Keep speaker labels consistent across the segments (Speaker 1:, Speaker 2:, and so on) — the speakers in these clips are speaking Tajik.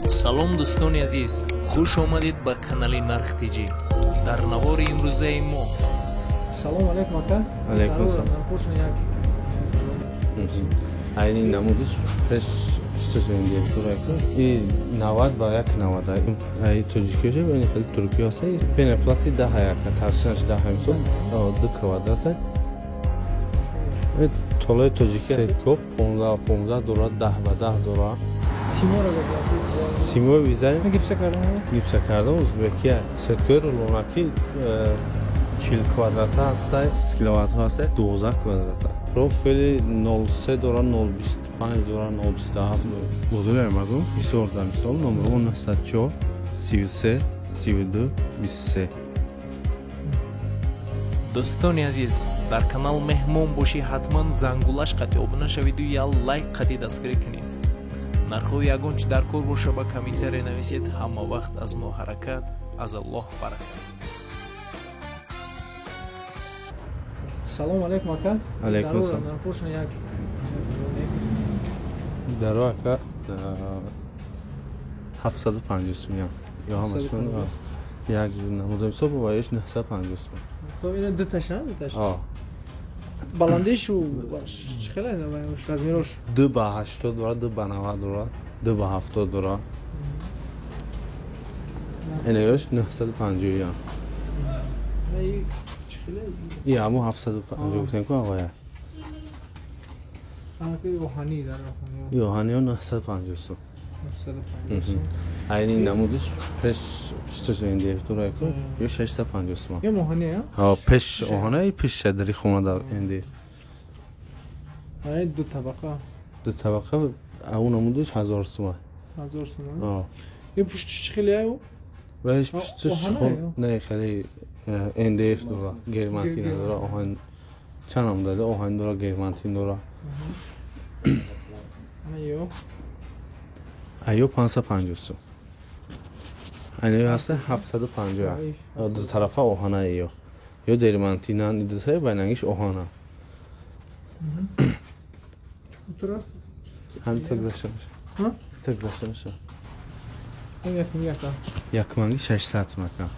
Speaker 1: Салом, дӯстони азиз, хуш омадед ба канали Нарх ТЖ. Дар навори имрӯзаи мо
Speaker 2: Салом алейкум, ака.
Speaker 3: Алейкум салом.
Speaker 2: Нархошон як.
Speaker 3: Айни намудиш пеш шташендиектураку и 90 ба як 90. Ай тоҷикиёша, ини хеле туркиё ҳаста. Пенопласти даҳа яка, таршинаш даҳа, мисол, ду квадрата. Толои тоҷики сетко 15 15 дора, 10 ба 10 дора.
Speaker 2: Симоро.
Speaker 3: Симои визари.
Speaker 2: Гипса кардам.
Speaker 3: Гипса кардам, узбекия. Сеткои рулонаки 40 квадрата ҳаста, киловаттҳо ҳаста, 12 квадрата. Профили 03 дора, 025 дора, 027 дора. Бозори Амазон Ҳисор дар, мисол, номеро 904 33 32 23.
Speaker 1: Дӯстони азиз, дар канал меҳмон бошӣ, ҳатман зангулаш қати обуна шавиду як лайк қати дастгирӣ кунед. Нархҳои ягон чи дар кор боша, ба комментария нависед. Ҳама вақт аз мо ҳаракат, аз Аллоҳ баракат.
Speaker 2: Салом алейкум, ака.
Speaker 3: Алейкум салом.
Speaker 2: Нархошон як.
Speaker 3: Даро, ака, 750 сумия ё ҳамашон як намуда, мисол, ва ёш 950 сум.
Speaker 2: То ина дуташа, дуташа. Баландишу чӣ хеле, размерош?
Speaker 3: 2 ба 80 дора, 2 ба 90 дора, 2 ба 70 дора. Ина ёш 950 я. И ҳамун 750 гуфтем ку, ағоя.
Speaker 2: Оҳанӣ дар.
Speaker 3: И оҳаниё 950 сум. Айни намудиш пеш шташендиектураку ё 650 сум.
Speaker 2: Ё оҳанӣ?
Speaker 3: Ҳа, пеш оҳана и пеш шадари хона дар НДФ.
Speaker 2: Ду табақа.
Speaker 3: Ду табақа, ау намудиш 1000 сум.
Speaker 2: 1000 сум. Ё пуштиш чӣ хеле аю?
Speaker 3: Ваиш пуштиш не, хеле НДФ дора, германтин дора, оҳан чанд ам дада, оҳан дора, германтин дора.
Speaker 2: Ё
Speaker 3: Айё 550 сум. Айнаё ҳаста 750. Ду тарафа оҳана ё. Ё дермантинан, дутаи байнангиш оҳана. Ҳам так гузашта меша. Так гузашта меша. Якманги 600 сум, ака.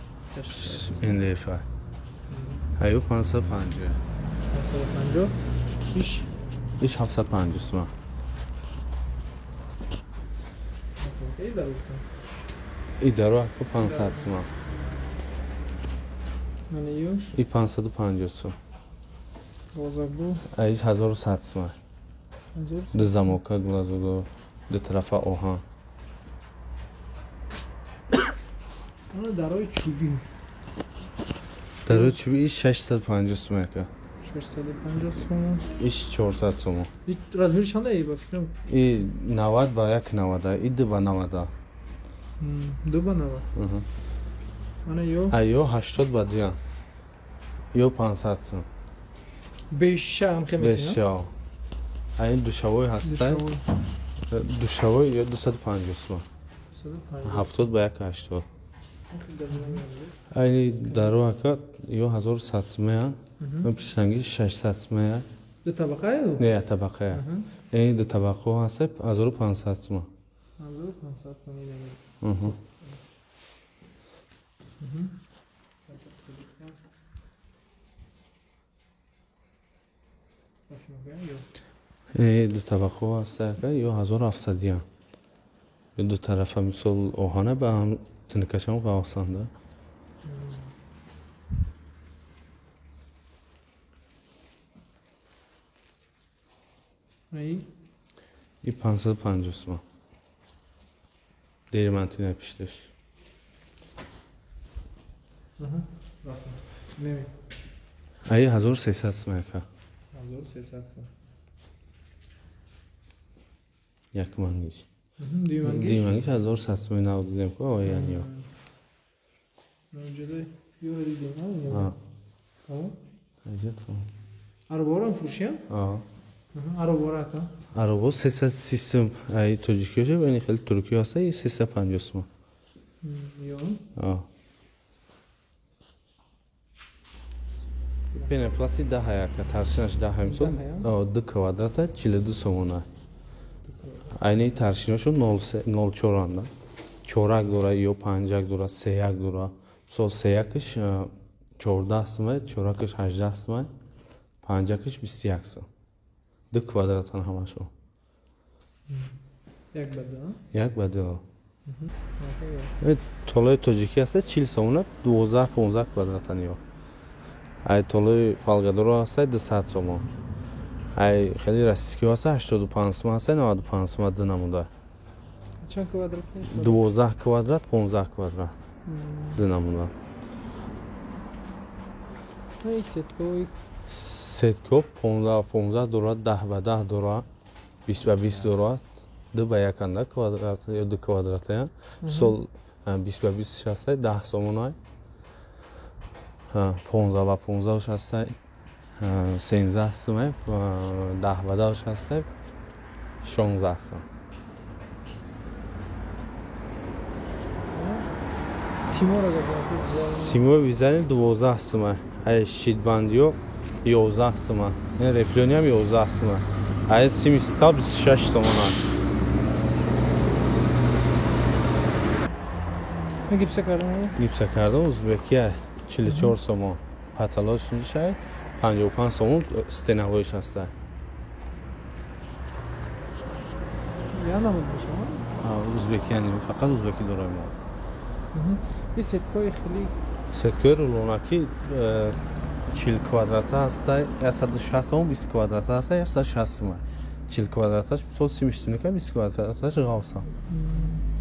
Speaker 3: НДФ. Айё 550.
Speaker 2: 550. Иш
Speaker 3: Иш 750 сум. И даро, ака, 500 сум. И 550 сум. Аиш 1100 сум. Ду замока, глазого, ду тарафа оҳан.
Speaker 2: Дарои чӯбӣ.
Speaker 3: Дарои чӯбӣ иш 650 сум, ака.
Speaker 2: 650 сум.
Speaker 3: Иш 400 сум.
Speaker 2: Размери чанда ба фикрам?
Speaker 3: И 90 ба як 90, и 2 ба 90.
Speaker 2: 2 ба 90. Ана ё?
Speaker 3: А ё 80 ба 2. Ё 500 сум.
Speaker 2: Беша ҳам хеле.
Speaker 3: Беша. А ин душавой ҳаста. Душавой ё 250 сум. 70 ба як 80. Айни даро, ака, ё 1100 сумая. Пиштанги 600 сумая.
Speaker 2: Ду табақа?
Speaker 3: Не, як табақа. Ин ду табақа ҳаста 1500 сум.
Speaker 2: 1500 сум.
Speaker 3: Ду табақа ҳаста, ака, ё 1700 я. Ду тарафа, мисол, оҳана, ба ҳам тинкашам қавсанда. И 550 сум. Дермантина пиштеш. Ай 1300 сум, ака.
Speaker 2: 1300 сум.
Speaker 3: Як мангиш. Дуюмангиш 1100 сум, нав дидем ку, оян ё.
Speaker 2: Ё дидем, а?
Speaker 3: А. Аҷаб.
Speaker 2: Арборам фурӯшиям?
Speaker 3: А.
Speaker 2: Аробора, ака?
Speaker 3: Аробо 330 сум, ай тоҷикиёша, ини хеле туркиё ҳаста, и 350 сум.
Speaker 2: Ё?
Speaker 3: А. Пенопласти даҳа яка, таршинаш даҳа, мисол, ду квадрата 42 сомона. Айни таршиношон 0,4 анда. Чорак дора, ё панҷак дора, сеяк дора. Мисол сеякаш 14 сум, чоракаш 18 сум, панҷакаш 21 сум. 2 квадратан ҳамашон.
Speaker 2: Як ба ду?
Speaker 3: Як ба ду. Толои тоҷикӣ ҳаста 40 сомона, 12-15 квадратан ё. Ай толои фалгадоро ҳаста 200 сомон. Ай хеле российский ҳаста 85 сум ҳаста, 95 сум ду намуда.
Speaker 2: Чанд квадрат?
Speaker 3: 12 квадрат, 15 квадрат. Ду намуда. Сетко 15-15 дорад, 10 ба 10 дорад, 20 ба 20 дорад. 2 ба 1 анда квадрат ё 2 квадрата. Мисол 20 ба 20 ҳастай 10 сомонай. 15 ба 15 ҳастай 13 сум, 10 ба 10 ҳастай 16 сум. Симои визани 12 сум. Ай щитбандиё 11 сум. Ин рефлёниам 11 сум. Ай сими стал 26 сомона.
Speaker 2: Гипса кардам?
Speaker 3: Гипса кардам узбекия 44 сомон. Потолок шай 55 сомон, стеновойш ҳаста.
Speaker 2: Я намуд бошам?
Speaker 3: Узбекия не, фақат узбекӣ дорем мо.
Speaker 2: Ин сеткои хеле
Speaker 3: Сеткои рулонаки 40 квадрата ҳаста 160 сомон, 20 квадрата ҳаста 160 сом. 40 квадраташ мисол симиш тунука, 20 квадраташ ғавса.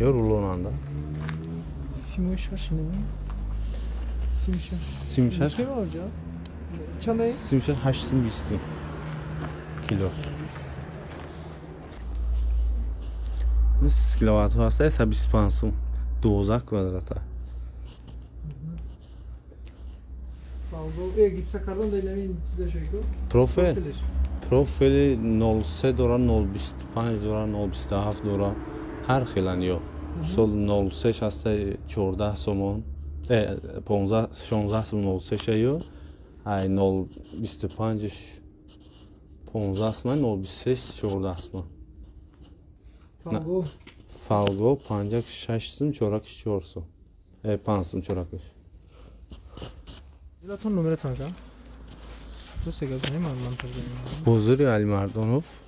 Speaker 3: Ё рулонанда.
Speaker 2: Симои шаш не?
Speaker 3: Сими шаш.
Speaker 2: Чандай?
Speaker 3: Сими шаш 8 сум 20 килош. 30 киловатт ҳаста 125 сум, 12 квадрата.
Speaker 2: Гипса кардан дар чиза
Speaker 3: Профил? Профили 03 дора, 025 дора, 027 дора. Ҳар хелан ё. Мисол 03 ҳаста 14 сомон, 15 16 сом 03 ё. Ай 025 15 сом, 026 14 сом.
Speaker 2: Фалго?
Speaker 3: Фалго панҷак 6 сум, чоракш 4 сум. 5 сум чоракш.
Speaker 2: Зилатон номератон ка?
Speaker 3: Бозори Алимардонов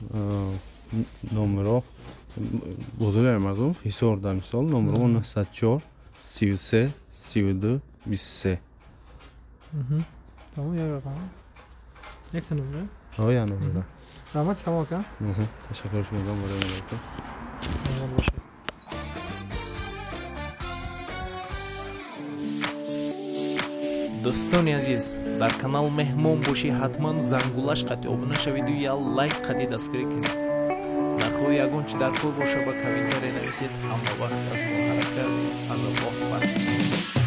Speaker 3: номеро, Бозори Алимардонов Ҳисор да, мисол номеро 904 33 32 23.
Speaker 2: Тамом, як рақам. Якта номера?
Speaker 3: О, як номера.
Speaker 2: Раҳмати камол ака.
Speaker 3: Ташаккур шумодан барои мулоқот.
Speaker 2: Саломат бошед.
Speaker 1: Дӯстони азиз, дар канал меҳмон бошӣ, ҳатман зангулаш қатъи обуна шавиду я лайк қатъи дастгирӣ кунед. Нархҳои ягон чи дар кор боша, ба комментария нависед. Ҳама вақт аз мо ҳаракат, аз Аллоҳ баракат.